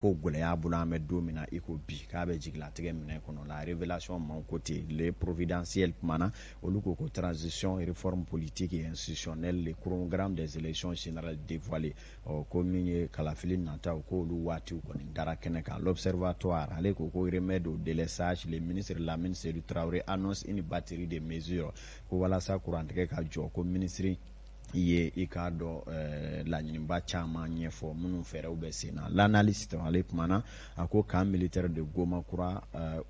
Ko gɛlɛya bolo an bɛ don min na i ko bi, k'a bɛ jigilatigɛ minɛ kɔnɔ. La Révélation maaw ko ten. Le Providentiel kumana, olu ko ko transition, réforme politique et institutionnelle, le chronogramme des élections générales dévoilé. Ɔ, ko min ye kalafili nataw, ko olu waatiw kɔni dara kɛnɛ kan. L'Observatoire, ale ko ko remède au délestage, le ministre Lamine Seydou Traoré annonce une batterie de mesures. Ko walasa kurantigɛ ka jɔ, ko ministre ye i k'a dɔn laɲiniba caman ɲɛfɔ minnu fɛɛrɛw bɛ sen na. L'Analyste, ale kumana, a ko camp militaire de Gomakura,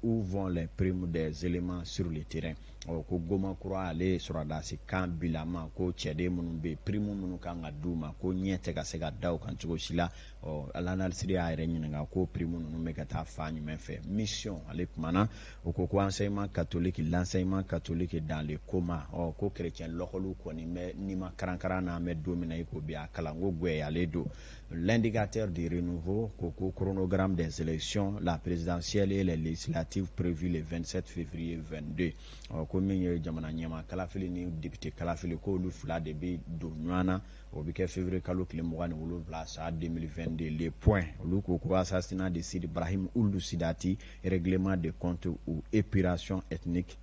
où vont les primes des éléments sur le terrain? Ɔ, ko Gomakura, ale sɔrɔdasi kan bilama, ko cɛden minnu bɛ yen, prime minnu kan ka d'u ma, ko ɲɛ tɛ ka se ka da u kan cogo si la. Ɔ, L'Analyste y'a yɛrɛ ɲininka ko prime ninnu bɛ ka taa fan jumɛn fɛ? Mission, ale kumana, o ko ko enseignement catholique, l'enseignement catholique dans le coma. Ɔ, ko chrétien lɔkɔliw kɔni bɛ nima karankaran na an bɛ don min na i ko bi, a kalanko gwɛyalen don. L'Indicateur du Renouveau ko ko chronogramme des élections, la présidentielle et les législatives prévues le 27 février 22. Ɔ, ko min ye jamana ɲɛmaa kalafili ni député kalafili, k'olu fila de bɛ don ɲɔgɔn na, o bɛ kɛ février kalo tile 27 san 2022. Le Point, olu ko ko assassinat de Sidi Brahim Ould Sidati, règlement de compte ou épuration ethnique?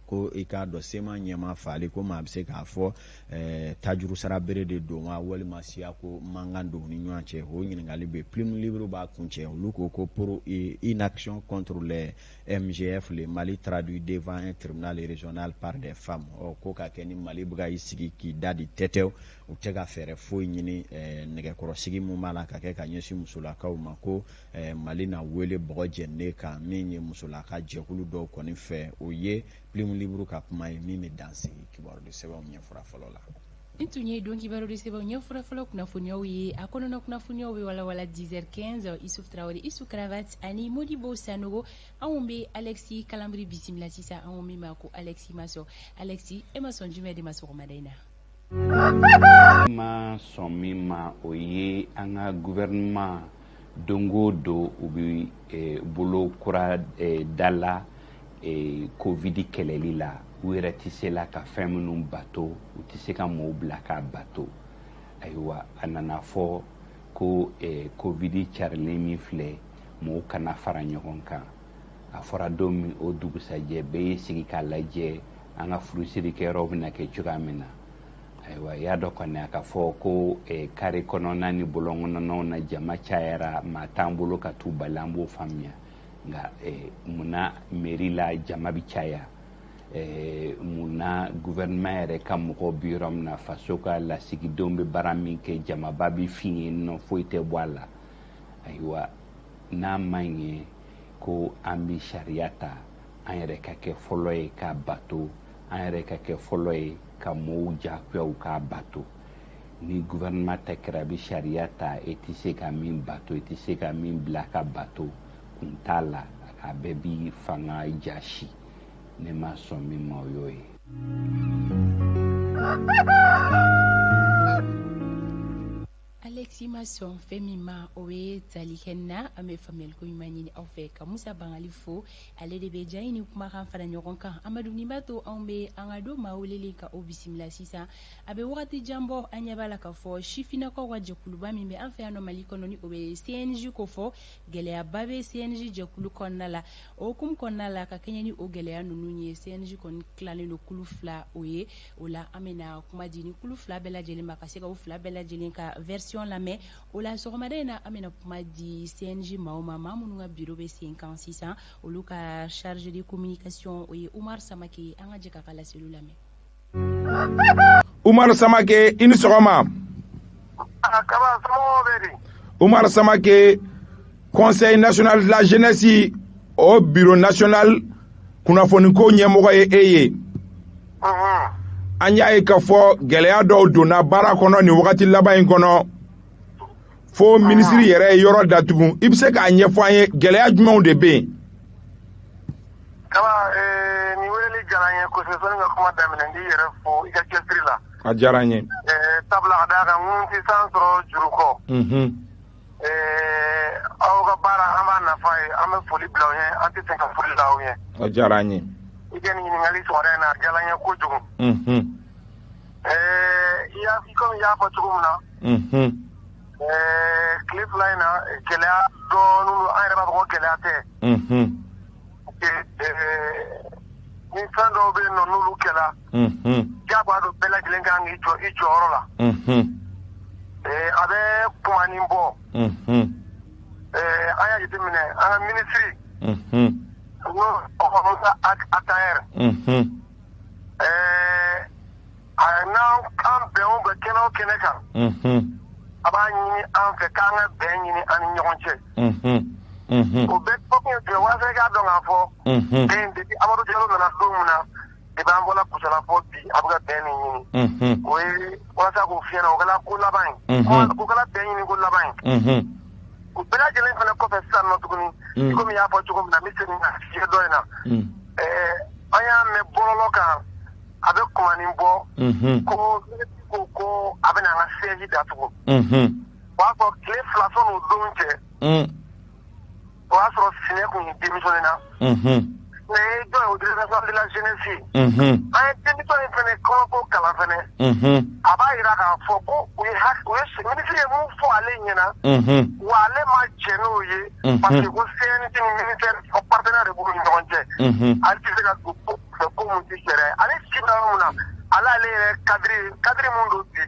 Ko i k'a dɔn CMA ɲɛmaa faali, ko maa bɛ se k'a fɔ tajuru sara bere de don wa, walima siya ko mankan don ni ɲɔgɔn cɛ? O ɲininkali bɛ. Plume Libre b'a kuncɛ, olu ko ko pour inaction contre les MGF, le Mali traduit devant un tribunal régional par des femmes. Ɔ, ko ka kɛ ni Mali bɛ ka i sigi k'i da di tɛtɛw, u tɛ ka fɛɛrɛ foyi ɲini nɛgɛkɔrɔsigi mun b'a la ka kɛ ka ɲɛsin musolakaw ma, ko Mali na wele bɔgɔ jɛninen kan min ye musolaka jɛkulu dɔw kɔni fɛ. O ye Plume Libre ka kuma ye min bɛ dan sigi kibaru sɛbɛnw ɲɛfura fɔlɔ la. Nin tun ye don kibaru de sɛbɛnw ɲɛfura fɔlɔ kunnafoniyaw ye. A kɔnɔna kunnafoniyaw bɛ walawala 10h15, Isuf Traoré, Isu Cravate ani Modibo Sanogo. Anw bɛ Alexis Kalambry bisimila sisan, anw min ma ko Alexis Masɔ. Alexis, e ma sɔn jumɛn de ma sɔgɔmada in na? Ma sɔn min ma, o ye an ka gouvernement, don o don u bɛ bolo kura da la Covid kɛlɛli la. U yɛrɛ tɛ se la ka fɛn minnu bato, u tɛ se ka mɔɔw bila k'a bato. Ayiwa, a nana fɔ ko Covid carilen min filɛ, mɔgɔw kana fara ɲɔgɔn kan. A fɔra don min, o dugusajɛ bɛɛ y'i sigi k'a lajɛ an ka furusirikɛyɔrɔ bɛna kɛ cogoya min na. Ayiwa, i y'a dɔn kɔni, a ka fɔ ko kare kɔnɔna ni bɔlɔn kɔnɔnaw na, jama cayara, maa t'an bolo ka t'u bali, an b'o faamuya. Nka munna mairie la jama bɛ caya? Munna gouvernement yɛrɛ ka mɔgɔw bɛ yɔrɔ min na, faso ka lasigidenw bɛ baara min kɛ, jamaba bɛ fin yen nɔ, foyi tɛ bɔ a la? Ayiwa, n'a ma ɲɛ ko an bɛ sariya ta, an yɛrɛ ka kɛ fɔlɔ ye k'a bato, an yɛrɛ ka kɛ fɔlɔ ye ka mɔɔw jagoya u k'a bato. Ni gouvernement ta kɛra, a bɛ sariya ta, e tɛ se ka min bato, e tɛ se ka min bila ka bato, kun t'a la, a bɛɛ bi fanga jasi. Ne ma sɔn min ma, o y'o ye. Alexis ma sɔn fɛn min ma, o ye tali kɛ na. An bɛ faamuyaliko ɲuman ɲini aw fɛ ka Musa Bangali fo, ale de bɛ ja ni kumakan fara ɲɔgɔn kan. Amadu, nin b'a to anw bɛ an ka don maa welelen ka o bisimila sisan. A bɛ wagati jan bɔ, an ɲɛ b'a la k'a fɔ sifinnakaw ka jɛkuluba min bɛ an fɛ yan nɔ Mali kɔnɔ, ni o bɛ CNJ ko fɔ, gɛlɛyaba bɛ CNJ jɛkulu kɔnɔna la. O hukumu kɔnɔna la, ka kɛɲɛ ni o gɛlɛya ninnu ye, CNJ kɔni tilalen don kulu fila. O ye o la, an bɛna kuma di ni kulu fila bɛɛ lajɛlen ma ka se ka o fila bɛɛ lajɛlen ka version lamɛn. O la, sɔgɔmada in na, an bɛna kuma di CNJ maaw ma, maa minnu ka bureau bɛ sen kan sisan, olu ka chargé de communication, o ye Umar Samake ye. An ka jɛ k'a ka laseliw lamɛn. Umar Samake, i ni sɔgɔma. Kaba, somɔgɔw bɛ di? Umar Samake, Conseil national de la jeunesse, o bureau national kunnafoniko ɲɛmɔgɔ ye e ye. An y'a ye k'a fɔ gɛlɛya dɔw donna baara kɔnɔ nin wagati laban in kɔnɔ, fo minisiri yɛrɛ ye yɔrɔ datugu. I bɛ se k'a ɲɛfɔ an ye, gɛlɛya jumɛnw de bɛ yen? Kaba, nin weleli diyara n ye kosɛbɛ. Sani ka kuma daminɛ, n b'i yɛrɛ fo i ka cɛsiri la. A diyara n ye. Sabula ka d'a kan ŋunu tɛ san sɔrɔ juru kɔ. Aw ka baara, an b'a nafa ye, an bɛ foli bila aw ye, an tɛ sɛgɛn ka foli la aw ye. A diyara an ye. I ka nin ɲininkali sɔgɔmada in na, a diyara n ye kojugu. I y'a komi i y'a fɔ cogo min na, tile 2 in na, gɛlɛya dɔɔnin an yɛrɛ b'a fɔ ko gɛlɛya tɛ. Ni fɛn dɔw bɛ yen nɔ n'olu kɛla. Diyagoya don bɛɛ lajɛlen kan k'i jɔ i jɔyɔrɔ la. A bɛ kumanin bɔ. An y'a jateminɛ an ka minisiri. N'o Musa Ataher. N'an bɛn o bɛn kɛnɛ o kɛnɛ kan. A b'a ɲini an fɛ k'an ka bɛn ɲini an ni ɲɔgɔn cɛ. O bɛɛ fɔkun ye jumɛn walasa i k'a dɔn k'a fɔ. Bɛn depuis Amadu Jalo nana don min na depuis an bɔra Kucala fɔ bi a bɛ ka bɛn nin ɲini. O ye walasa k'o f'i ɲɛna o kɛra ko laban ye. O kɛra bɛn ɲini ko laban ye. O bɛɛ lajɛlen fana kɔfɛ sisan nɔ tuguni. I komi i y'a fɔ cogo min na n bɛ segin ka fiyɛ dɔ in na. An y'a mɛn bɔlɔlɔ kan a bɛ kumanin bɔ. Ko ko a bɛna an ka siège datugu. O y'a sɔrɔ tile 2 sɔnni o don cɛ. O y'a sɔrɔ Sinɛ kun démissionné na. Sinɛ ye jɔn ye o directeur national de la jeunesse. An ye démission in fɛnɛ kɔnɔko kalan fɛnɛ. A b'a yira k'a fɔ ko u ye ministre ye mun fɔ ale ɲɛna. Wa ale ma jɛn n'o ye. Parce que ko CNT ni ministère partenaire de b'u ni ɲɔgɔn cɛ. Ale tɛ se ka don ko fɛ ko mun tɛ sariya ye. Ale si bɛ yɔrɔ min na ale yɛrɛ cadre mun don bi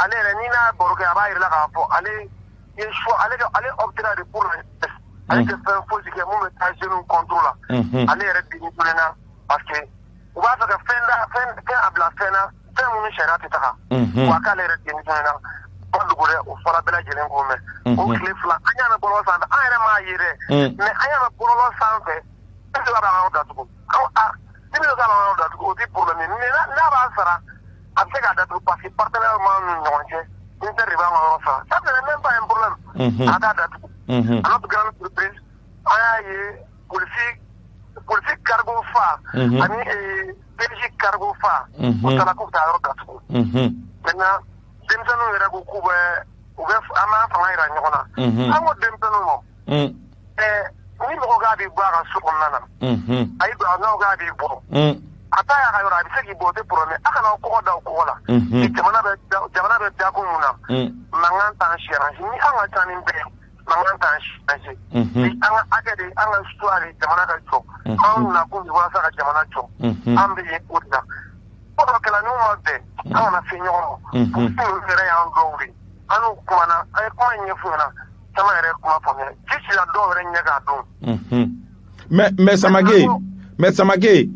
ale yɛrɛ ni n'a baro kɛ a b'a yira la k'a fɔ ale ye choix ale optera de pour la jeunesse. Ale tɛ fɛn fosi kɛ mun bɛ taa jeunes contre la. Ale yɛrɛ démissionné na parce que u b'a fɛ ka fɛn da fɛn a bila fɛn na fɛn minnu sariya tɛ taga. Wa k'ale yɛrɛ démissionné na. Ba dogo dɛ o fɔra bɛɛ lajɛlen k'o mɛn. O tile 2 an y'a mɛn bɔlɔlɔ sanfɛ an yɛrɛ m'a ye dɛ. Mais an y'a mɛn bɔlɔlɔ sanfɛ ne b'a an ka yɔrɔ datugu. Ni min ko k'a b'an ka yɔrɔ datugu o tɛ problème ye mais n'a b'a sara a bɛ se k'a datugu parce que partenaire b'an ni ɲɔgɔn cɛ. Ministère de b'an ka yɔrɔ sara. Ça ce n'est même pas un problème. A t'a datugu. À notre grande surprise an y'a ye polisi cargo fa ani PJ cargo fa u taara k'u bɛ taa yɔrɔ datugu. Maintenant denmisɛnninw yɛrɛ ko k'u bɛ u bɛ an b'an fanga yira ɲɔgɔn na. An ko denmisɛnninw ma. Ni mɔgɔ k'a b'i bɔ a ka so kɔnɔna na. A y'i don n'aw k'a b'i bɔ. A ta y'a ka yɔrɔ a bɛ se k'i bɔ o tɛ problème a kana aw kɔgɔ da o kɔgɔ la. Jamana bɛ dako mun na. Mankan t'an si arrange ni an ka ca ni bɛɛ ye mankan t'an si arrange. Bi an ka hakɛ de an ka choix de jamana ka jɔ. Anw nakun de walasa ka jamana jɔ. An bɛ yen o de la. Ko dɔ kɛla n'u ma bɛn an kana se ɲɔgɔn ma. Polisi ninnu yɛrɛ y'an dɔw de. An n'u kumana an ye kuma in ɲɛf'u ɲɛna caman yɛrɛ ye kuma faamuya ji cira dɔw yɛrɛ ɲɛ k'a dɔn. Mais Samake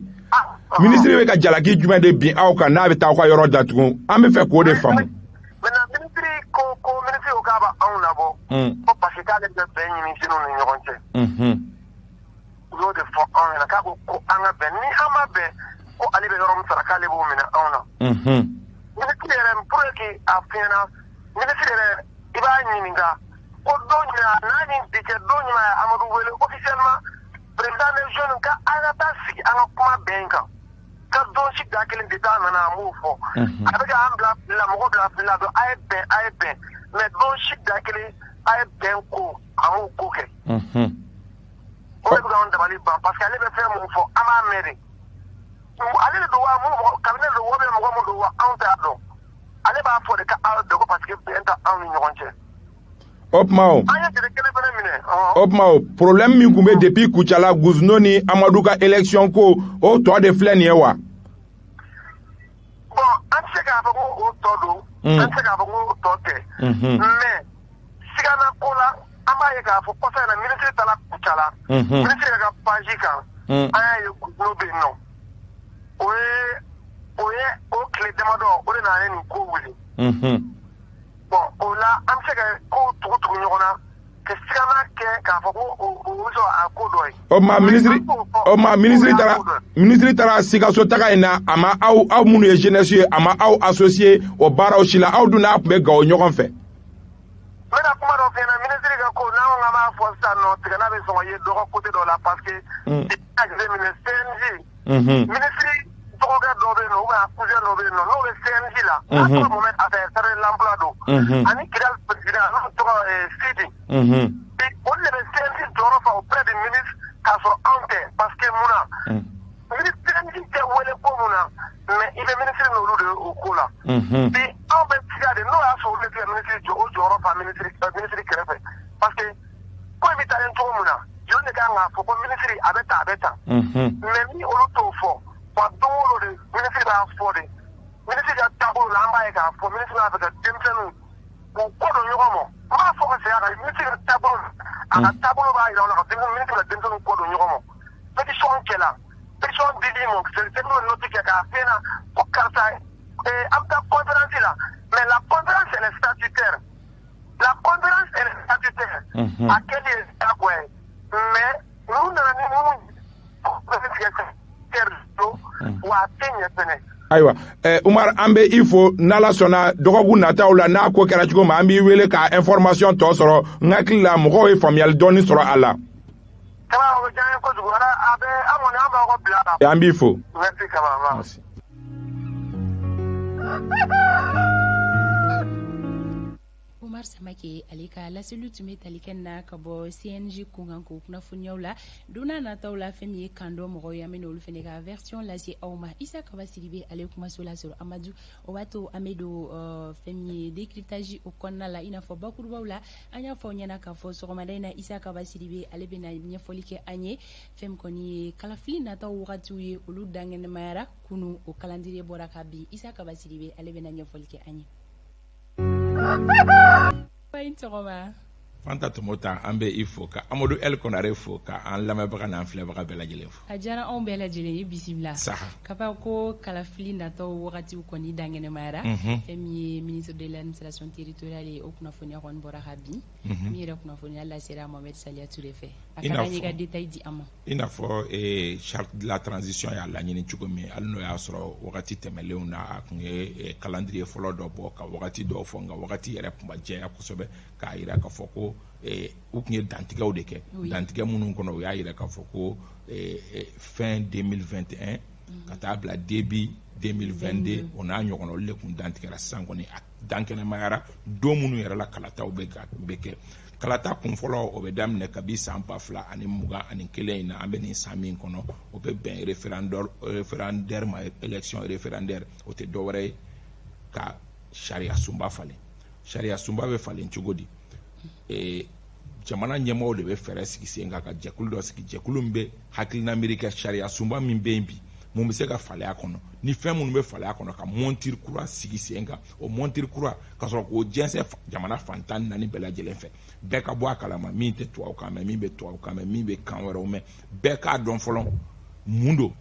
ministre bɛ ka jalaki jumɛn de bin aw kan n'a bɛ taa aw ka yɔrɔ datugu an bɛ fɛ k'o de faamu. Maintenant ministre ko ministre ko k'a b'anw labɔ. Ko parce que k'ale bɛ bɛn ɲini jeunes ni ɲɔgɔn cɛ. U y'o de fɔ anw ɲɛna k'a ko ko an ka bɛn ni an ma bɛn ko ale bɛ yɔrɔ min sara k'ale b'o minɛ anw na. Ministre yɛrɛ pour que a f'i ɲɛna ministre yɛrɛ i b'a ɲininka ko don jumɛn n'a ni bi cɛ don jumɛn a ye Amadu wele officiellement président des jeunes ka an ka taa sigi an ka kuma bɛn kan ka don si da kelen depuis a nana an b'o fɔ. A bɛ ka an bila fili la mɔgɔ bila fili la don a ye bɛn mais don si da kelen a ye bɛn ko a m'o ko kɛ. O de bɛ k'anw dabali ban parce que ale bɛ fɛn mun fɔ an b'a mɛn de. Ale de don wa mun mɔgɔ cabinet don wa mɔgɔ mun don wa anw t'a dɔn. Ale b'a fɔ de ka aw dogo parce que bɛn tɛ anw ni ɲɔgɔn cɛ. O tuma o. An ye jeli kelen fana minɛ. O tuma o problème min tun bɛ depuis Kucala Gusno ni Amadu ka élection ko o tɔ de filɛ nin ye wa. Bon an tɛ se k'a fɔ ko o tɔ don. An tɛ se k'a fɔ ko o tɔ tɛ. Mais sigana ko la an b'a ye k'a fɔ kɔsa in na ministre taara Kucala. Ministre yɛrɛ ka page kan. An y'a ye Gusno bɛ yen nɔ. O ye o tile damadɔ o de nana nin ko wuli. Bon o la an bɛ se ka kow tugu tugu ɲɔgɔn na ka sigana kɛ k'a fɔ ko o bɛ sɔrɔ a ko dɔ ye. O tuma ministre taara Sikaso taga in na a ma aw minnu ye jeunesse ye a ma aw associé o baaraw si la aw dun n'a tun bɛ Gawo ɲɔgɔn fɛ. N bɛna kuma dɔ f'i ɲɛna ministre ka ko n'an ko k'an b'a fɔ sisan nɔ tigɛna bɛ sɔn ka ye dɔ ka côté dɔ la parce que i y'a jateminɛ CNJ. Ministre dɔgɔkɛ dɔ bɛ yen nɔ ou bien a cousin dɔ bɛ yen nɔ n'o bɛ CNJ la. N'a tɔgɔ Mohamed Ataher chargé de l'emploi don. Ani Kidal président n'o tɔgɔ Sidi. Olu de bɛ CNJ jɔyɔrɔ fa auprès du ministre k'a sɔrɔ anw tɛ parce que mun na. Ministre CNJ tɛ wele ko mun na mais i bɛ ministre n'olu de ye o ko la. Bi anw bɛ siga de n'o y'a sɔrɔ olu de tɛ ka ministre jɔ o jɔyɔrɔ fa ministre kɛrɛfɛ parce que ko in ɲi cogo min na, jeunes de kan k'a fɔ ko minisiri a bɛ tan, a bɛ tan. Mais ni olu t'o fɔ, wa don o don de minisiri b'a fɔ de, minisiri ka taabolo la, an b'a ye k'a fɔ minisiri b'a fɛ ka denmisɛnninw k'u kɔ don ɲɔgɔn ma. N b'a fɔ ka segin a kan, minisiri ka taabolo, a ka taabolo b'a jira aw la ka denmisɛnnin, minisiri ka denmisɛnninw kɔ don ɲɔgɔn ma. Pétition kɛla, pétition dil'i ma, sɛbɛn bɛ note kɛ k'a f'i ɲɛna ko karisa, an bɛ taa conférence la, mais la conférence, elle est statutaire. La conférence, elle est statutaire. A kɛli ye diyagoya ye, mais ninnu nana ni minnu tigɛ don, wa a tɛ ɲɛ fɛnɛ. Ayiwa, Umar, an bɛ i fo. N'Ala sɔnna, dɔgɔkun nataw la, n'a ko kɛra cogo min, an b'i wele ka information tɔ sɔrɔ. N hakili la, mɔgɔw ye faamuyali dɔɔni sɔrɔ a la. Kaba, o bɛ diya n ye kojugu. Ala a bɛ an kɔni, an b'aw ka bila la. An b'i fo. Merci Kaba. Merci. Umar Samake, ale ka laseliw tun bɛ tali kɛ na ka bɔ CNJ kunkan ko kunnafoniyaw la. Don n'a nataw la, fɛn min ye kan dɔn mɔgɔw ye, an bɛ olu fana ka version lase aw ma. Isa Kaba Sidibe, ale kumaso lasɔrɔ Amadu, o b'a to an bɛ don fɛn min ye décryptage o kɔnɔna la. I n'a fɔ bakurubaw la, an y'a fɔ aw ɲɛna k'a fɔ sɔgɔmada in na, Isa Kaba Sidibe, ale bɛna ɲɛfɔli kɛ an ye fɛn min kɔni ye kalafili nataw wagatiw ye, olu dankɛnɛmayara kunu, o calendrier bɔra ka bin. Isa Kaba Sidibe, ale bɛna ɲɛfɔli kɛ an ye. I sɔgɔma. Fanta Tɔmɔta, an bɛ i fo, ka Amadu El Konare fo, ka an lamɛnbaga n'an filɛbaga bɛɛ lajɛlen fo. A diyara anw bɛɛ lajɛlen ye, bisimila. Saha. Kaba, ko kalafili nataw wagatiw kɔni dankɛnɛmayara. Fɛn min ye ministre de l'Administration territoriale ye, o kunnafoniya kɔni bɔra ka bin. Min yɛrɛ kunnafoniya lasera Mohamed Saliya Ture fɛ, a ka d'an ye ka détail di an ma. I n'a fɔ charte de la transition y'a laɲini cogo min, hali n'o y'a sɔrɔ wagati tɛmɛnlenw na, a tun ye calendrier fɔlɔ dɔ bɔ ka wagati dɔw fɔ, nka wagati yɛrɛ tun ma jɛya kosɛbɛ k'a yira k'a fɔ ko u tun ye dantigɛw de kɛ, dantigɛ minnu kɔnɔ, u y'a yira k'a fɔ ko fin 2021 ka taa bila début 2022, o n'a ɲɔgɔnna, olu de tun dantigɛra. Sisan kɔni, a dankɛnɛmayara don minnu yɛrɛ la kalataw bɛ kɛ. Kalata kun fɔlɔ, o bɛ daminɛ kabi san 2021 in na, an bɛ nin san min kɔnɔ. O bɛ bɛn référendaire ma, élection référendaire. O tɛ dɔwɛrɛ ye ka sariya sunba falen. Sariya sunba bɛ falen cogo di? Jamana ɲɛmɔgɔw de bɛ fɛɛrɛ sigi sen kan ka jɛkulu dɔ sigi, jɛkulu min bɛ hakilina miiri kɛ sariya sunba min bɛ yen bi, mun bɛ se ka falen a kɔnɔ, ni fɛn minnu bɛ falen a kɔnɔ, ka monture kura sigi sen kan. O monture kura ka sɔrɔ k'o jɛnsɛn jamana fan 14 bɛɛ lajɛlen fɛ, bɛɛ ka bɔ a kalama, min tɛ tubabukan mɛn, min bɛ tubabukan mɛn, min bɛ kan wɛrɛw mɛn, bɛɛ k'a dɔn fɔlɔ mun don.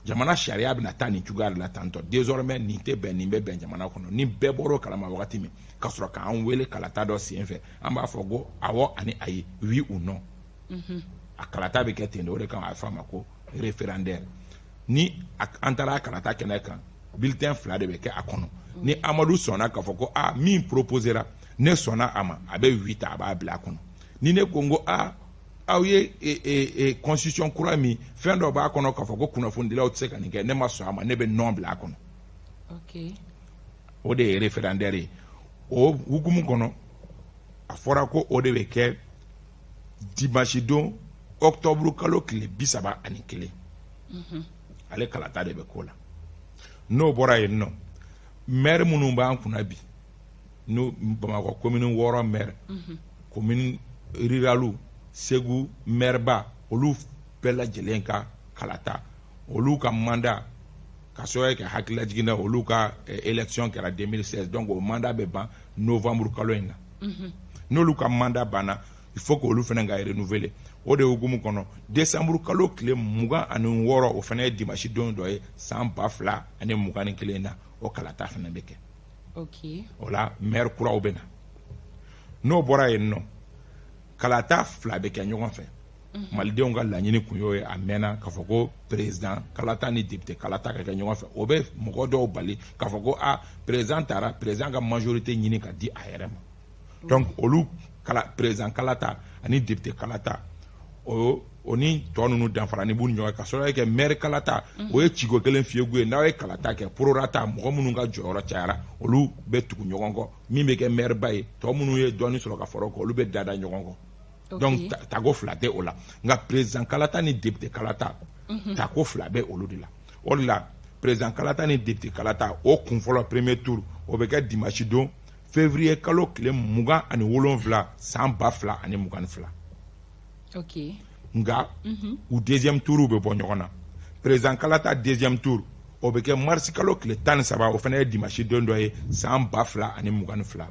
Jamana sariya bɛna taa nin cogoya de la tantɔ, désormais nin tɛ bɛn, nin bɛ bɛn jamana kɔnɔ. Ni bɛɛ bɔr'o kalama wagati min, ka sɔrɔ k'an wele kalata dɔ sen fɛ, an b'a fɔ ko awɔ ani ayi, oui ou non. A kalata bɛ kɛ ten de. O de kama a bɛ fɔ a ma ko référendaire. Ni an taara a kalata kɛnɛ kan, bulletin fila de bɛ kɛ a kɔnɔ. Ni Amadu sɔnna k'a fɔ ko a min proposera, ne sɔnna a ma, a bɛ oui ta, a b'a bila a kɔnɔ. Ni ne ko n ko a aw ye constitution kura min, fɛn dɔ b'a kɔnɔ k'a fɔ ko kunnafonidilaw tɛ se ka nin kɛ, ne ma sɔn a ma, ne bɛ non bila a kɔnɔ. O de ye référendaire ye. O hukumu kɔnɔ, a fɔra ko o de bɛ kɛ dimanche don, octobre kalo tile 31. Ale kalata de bɛ k'o la. N'o bɔra yen nɔ, maire minnu b'an kunna bi, n'o Bamakɔ commune 6 maire, commune rurale, Segu maire ba, olu bɛɛ lajɛlen ka kalata, olu ka mandat, ka sababu kɛ hakililajigin na, olu ka élection kɛra 2016, donc o mandat bɛ ban novembre kalo in na. N'olu ka mandat banna, il faut que olu fana ka renouveler. O de hukumu kɔnɔ, décembre kalo tile 26, o fana ye dimanche don dɔ ye, san 2021 na, o kalata fana bɛ kɛ. O la, maire kuraw bɛ na. N'o bɔra yen nɔ, kalata fila bɛ kɛ ɲɔgɔn fɛ. Malidenw ka laɲini kun y'o ye a mɛnna, k'a fɔ ko président kalata ni député kalata ka kɛ ɲɔgɔn fɛ. O bɛ mɔgɔ dɔw bali k'a fɔ ko a président taara président ka majorité ɲini ka di a yɛrɛ ma. Donc olu kala, président kalata ani député kalata, o ni tɔ ninnu danfara ni b'u ni ɲɔgɔn cɛ, ka sɔrɔ kɛ maire kalata, o ye ciko kelen fiyegu ye. N'aw ye kalata kɛ prorata, mɔgɔ minnu ka jɔyɔrɔ cayara, olu bɛ tugu ɲɔgɔn kɔ. Min bɛ kɛ maire ba ye, tɔ minnu ye dɔɔni sɔrɔ ka fara o kan, olu bɛ dada ɲɔgɔn kɔ. Donc tago fila tɛ o la. Nka président kalata ni député kalata, tako fila bɛ olu de la. O de la, président kalata ni député kalata, o kun fɔlɔ, premier tour, o bɛ kɛ dimanche don, février kalo tile 27, san 2022. Nka u deuxième tour bɛ bɔ ɲɔgɔn na. Président kalata deuxième tour, o bɛ kɛ marisi kalo tile 13, o fana ye dimanche don dɔ ye, san 2022.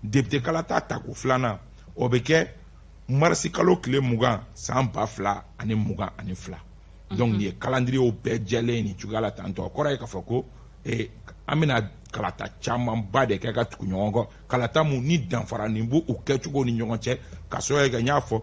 Député kalata tako filanan, o bɛ kɛ marisi kalo tile 20, san 2022. Donc nin ye calendrier bɛɛ jɛlen nin cogoya la tantɔ. O kɔrɔ ye k'a fɔ ko an bɛna kalata camanba de kɛ ka tugu ɲɔgɔn kɔ, kalata mun ni danfara nin b'u kɛcogo ni ɲɔgɔn cɛ. Ka sɔrɔ kɛ, n y'a fɔ,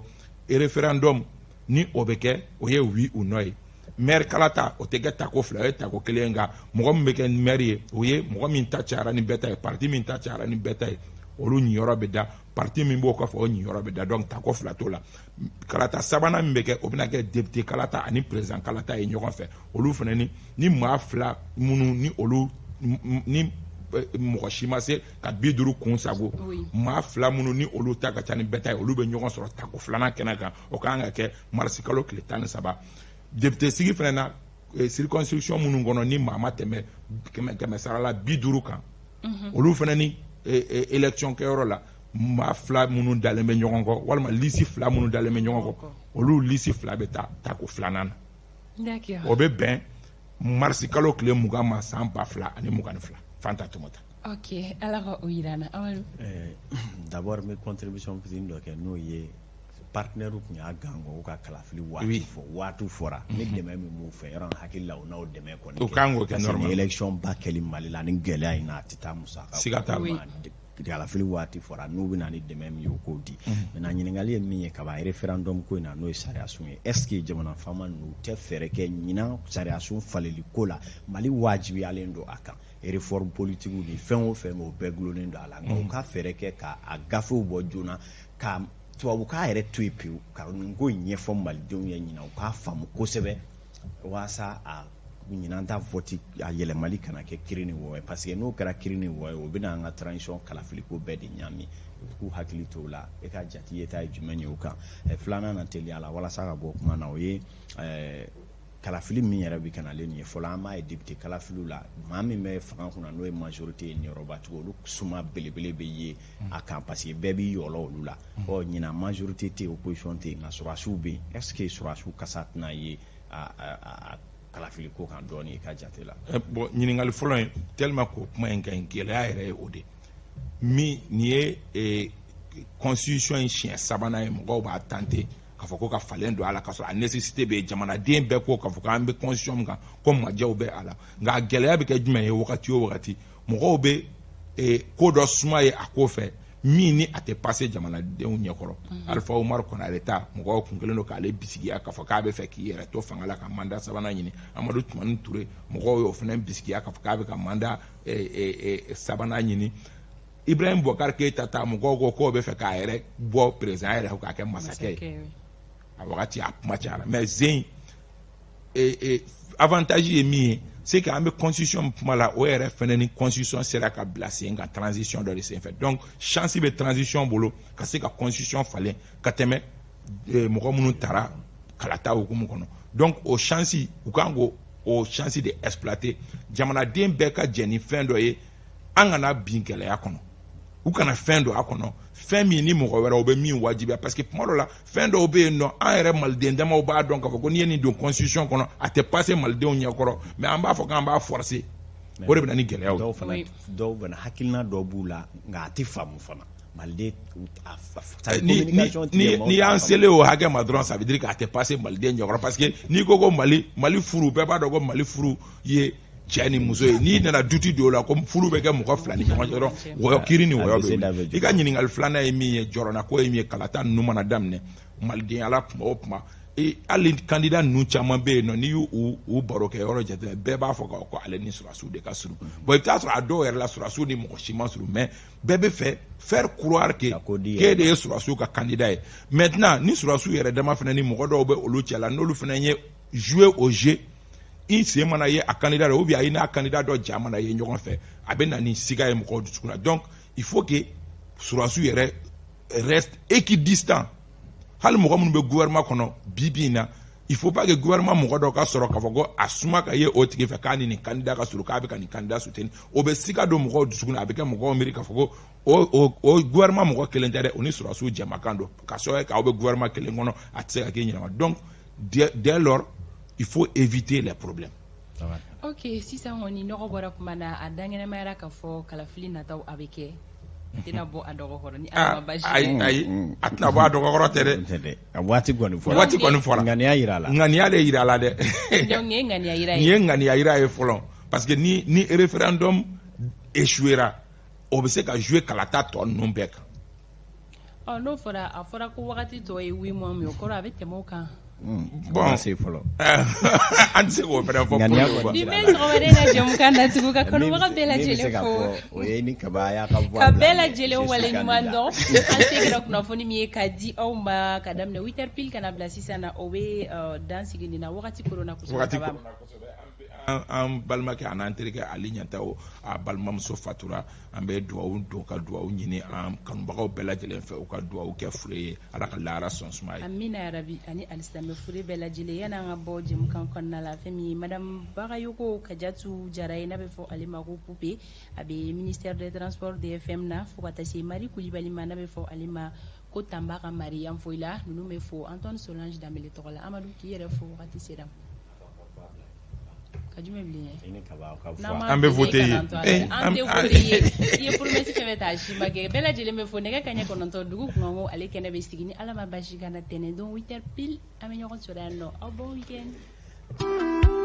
référendum ni o bɛ kɛ, o ye oui ou non ye. Maire kalata, o tɛ kɛ tako fila, o ye tako kelen ye. Nka mɔgɔ min bɛ kɛ maire ye, o ye mɔgɔ min ta cayara ni bɛɛ ta ye, parti min ta cayara ni bɛɛ ta ye, olu ɲiyɔrɔ bɛ da. Parti min b'o kɔfɛ, o ɲiyɔrɔ bɛ da. Donc tako fila t'o la. Kalata sabanan min bɛ kɛ, o bɛna kɛ député kalata ani président kalata ye ɲɔgɔn fɛ. Olu fana ni maa fila minnu ni olu ni mɔgɔ si ma se ka 50 kun sago, maa fila minnu ni olu ta ka ca ni bɛɛ ta ye, olu bɛ ɲɔgɔn sɔrɔ tako filanan kɛnɛ kan. O kan ka kɛ marisi kalo tile 13. Député sigi fana na, circonscription minnu kɔnɔ ni maa ma tɛmɛ kɛmɛ kɛmɛ sara la 50 kan, olu fana ni élection kɛyɔrɔ la, maa fila minnu dalen bɛ ɲɔgɔn kɔ walima liste fila minnu dalen bɛ ɲɔgɔn kɔ, olu liste fila bɛ taa tako filanan na. O bɛ bɛn marisi kalo tile 20 ma, san 2022. Fanta Tomota. Ok, Ala ka o yira an na, Amadu. D'abord, n bɛ contribution fitinin dɔ kɛ, n'o ye partenaire tun y'a gangɔ ka kalafili waati fɔ. Waati fɔra ni dɛmɛ min b'u fɛ yɔrɔ, hakili la, u n'aw dɛmɛ kɔni. O kan k'o kɛ normal. Ni élection ba kɛli Mali la ni gɛlɛya in na, a tɛ taa musaka. Siga t'a la. Kalafili waati fɔra, n'u bɛ na ni dɛmɛ min ye, o k'o di. Maintenant, ɲininkali ye min ye kaban référendum ko in na, n'o ye sariya sun ye, est ce que jamana faama ninnu tɛ fɛɛrɛ kɛ ɲinan sariya sun faleli ko la? Mali wajibiyalen don a kan, réforme politique ni fɛn o fɛn, o bɛɛ gulonnen don a la. Nka u ka fɛɛrɛ kɛ ka a gafew bɔ joona, ka tubabukan yɛrɛ to yen pewu, ka nin ko in ɲɛfɔ malidenw ye ɲinan, u k'a faamu kosɛbɛ, walasa a ɲinan ta vote a yɛlɛmali kana kɛ kiri ni wɔyɔ ye. Parce que n'o kɛra kiri ni wɔyɔ ye, o bɛna an ka transition kalafiliko bɛɛ de ɲaami. U k'u hakili to o la. E ka jate ye ta ye jumɛn ye o kan? Filanan na, teliya la, walasa ka bɔ kuma na, o ye kalafili min yɛrɛ bɛ ka nalen nin ye. Fɔlɔ, an b'a ye député kalafiliw la, maa min bɛ fanga kunna, n'o ye majorité ye, niyɔrɔbatigi, olu suma belebele bɛ ye a kan, parce que bɛɛ b'i yɔlɔ olu la. Ɔ, ɲinan majorité tɛ yen, opposition tɛ yen, nka sɔrɔdasiw bɛ yen. Est ce que sɔrɔdasiw kasa tɛna ye a kalafili ko kan dɔɔnin, i ka jate la? Bon, ɲininkali fɔlɔ in, tellement k'o kuma in ka ɲi, gɛlɛya yɛrɛ ye o de min nin ye. Constitution in siɲɛ sabanan ye mɔgɔw b'a tenter k'a fɔ ko ka falen don a la, k'a sɔrɔ a nécessité bɛ yen. Jamanaden bɛɛ ko k'a fɔ k'an bɛ constitution min kan, ko majɛw bɛ a la. Nka a gɛlɛya bɛ kɛ jumɛn ye? Wagati o wagati, mɔgɔw bɛ ko dɔ suma ye a ko fɛ min ni a tɛ passer jamanadenw ɲɛkɔrɔ. Alpha Oumar Konaré ta, mɔgɔw kun kɛlen don k'ale bisigiya k'a fɔ k'a bɛ fɛ k'i yɛrɛ to fanga la ka mandat sabanan ɲini. Amadu Tumani Ture, mɔgɔw y'o fana bisigiya k'a fɔ k'a bɛ ka mandat sabanan ɲini. Ibrahim Boubacar Keïta ta, mɔgɔw ko k'o bɛ fɛ k'a yɛrɛ bɔ président yɛrɛ k'a kɛ masakɛ ye. A wagati a kuma cayara. Mais zen avantage ye min ye, c'est que an bɛ constitution min kuma la, o yɛrɛ fɛnɛ ni constitution sera ka bila sen kan transition dɔ de senfɛ. Donc chance bɛ transition bolo ka se ka constitution falen ka tɛmɛ mɔgɔ minnu taara kalata hukumu kɔnɔ. Donc o chance, u kan k'o o chance de exploiter. Jamanaden bɛɛ ka jɛ ni fɛn dɔ ye, an kana bin gɛlɛya kɔnɔ, u kana fɛn don a kɔnɔ, fɛn min ni mɔgɔ wɛrɛw bɛ min wajibiya. Parce que tuma dɔ la, fɛn dɔw bɛ yen nɔ, an yɛrɛ maliden damaw b'a dɔn k'a fɔ ko n'i ye nin don constitution kɔnɔ, a tɛ passer malidenw ɲɛkɔrɔ, mais an b'a fɔ k'an b'a forcer. O de bɛ na ni gɛlɛyaw ye. Dɔw fana, dɔw fana hakilina dɔ b'u la, nka a tɛ faamu fana maliden. Ni y'an selen o hakɛ ma dɔrɔn, ça veut dire k'a tɛ passer maliden ɲɛkɔrɔ. Parce que n'i ko ko Mali furu, bɛɛ b'a dɔn ko Mali furu ye cɛ ni muso ye. N'i nana duti don o la ko furu bɛ kɛ mɔgɔ fila ni ɲɔgɔn cɛ dɔrɔn, wɔyɔ, kiri ni wɔyɔ bɛ wuli. I ka ɲininkali filanan ye min ye, jɔrɔna ko ye min ye, kalata ninnu mana daminɛ, malidenya la, kuma o kuma, hali candidat ninnu caman bɛ yen nɔ, n'i y'u u baro kɛ yɔrɔ jateminɛ, bɛɛ b'a fɔ ko ale ni sɔrɔdasiw de ka surun. Bon, i bɛ taa sɔrɔ a dɔw yɛrɛ la, sɔrɔdasiw ni mɔgɔ si ma surun, mais bɛɛ bɛ fɛ faire croire que k'e de ye sɔrɔdasiw ka candidat ye. Maintenant, ni sɔrɔdasiw yɛrɛ dama fana ni mɔgɔ dɔw bɛ olu cɛ la, n'olu fana ye jouer au jeu, i sen mana ye a candidat la ou bien i n'a candidat dɔ ja mana ye ɲɔgɔn fɛ, a bɛ na ni siga ye mɔgɔw dusukun na. Donc il faut que sɔrɔdasiw yɛrɛ reste équidistant. Hali mɔgɔ minnu bɛ gouvernement kɔnɔ bi bi in na. Il faut pas que gouvernement mɔgɔ dɔ ka sɔrɔ k'a fɔ ko a suma ka ye o tigi fɛ, k'a ni nin candidat ka surun, k'a bɛ ka nin candidat soutenir. O bɛ sika don mɔgɔw dusukun na, a bɛ kɛ mɔgɔw miiri k'a fɔ ko o gouvernement mɔgɔ kelen tɛ dɛ, o ni sɔrɔdasiw jɛmakan don, ka sababu kɛ aw bɛ gouvernement kelen kɔnɔ, a tɛ se ka kɛ ɲɛnama. Donc dès lors, il faut éviter les problèmes. Ok, sisan kɔni nɔgɔ bɔra kuma na, a dankɛnɛmayara k'a fɔ kalafili nataw a bɛ kɛ, a tɛna bɔ a dɔgɔ kɔrɔ ni Ala ma baasi kɛ. Ayi, ayi, a tɛna bɔ a dɔgɔ kɔrɔ tɛ dɛ. A waati kɔni fɔra. Waati kɔni fɔra. Ŋaniya yira la. Ŋaniya de yira la dɛ. Donc nin ye ŋaniya yira ye. Nin ye ŋaniya yira ye fɔlɔ, parce que ni référendum échouera, o bɛ se ka jouer kalata tɔ ninnu bɛɛ kan. Ɔ, n'o fɔra, a fɔra ko wagati tɔ ye 8 mois min ye, o kɔrɔ a bɛ tɛmɛ o kan. Bon, se fɔlɔ. An tɛ se k'o fana fɔ. Ŋaniya. Ni bɛ sɔgɔmada in na jɛmukan datugu ka kanubaga bɛɛ lajɛlen fo. O ye ni kaba y'a ka voix. Ka bɛɛ lajɛlen waleɲuman dɔn. An seginna kunnafoni min ye ka di aw ma ka daminɛ 8 heures pile ka na bila sisan na, o bɛ dan sigi nin na, wagati koronna kosɛbɛ. Wagati koronna kosɛbɛ. An balimakɛ an'an terikɛ Ali Ɲantaw, a balimamuso fatura, an bɛ dugawu don ka dugawu ɲini an kanubagaw bɛɛ lajɛlen fɛ, u ka dugawu kɛ fure ye, Ala ka lahara sɔn suma ye. Amina yarabi, ani alisilamɛ fure bɛɛ lajɛlen. Yanni an ka bɔ jɛmukan kɔnɔna la, fɛn min ye madame Bagayoko Kajatu Jara ye, n'a bɛ fɔ ale ma ko Pupe, a bɛ ministère des Transports DFM na, fo ka taa se Mari Kulibali ma, n'a bɛ fɔ ale ma ko Tanba ka Mari Yanfoyila, ninnu bɛ fo Antoine Solange Danbele tɔgɔ la. Amadu, k'i yɛrɛ fo, wagati sera. Ka jumɛn bilen ye? An bɛ voter ye. An tɛ voter ye. I ye promesse fɛn fɛn ta, a si ma kɛ. Bɛɛ lajɛlen bɛ fo. Nɛgɛ kanɲɛ 9, dugu kunkanko ale kɛnɛ bɛ sigi ni Ala ma basi ka na, tɛnɛn don 8 heures pile, an bɛ ɲɔgɔn sɔrɔ yan nɔ. Aw bon week-end.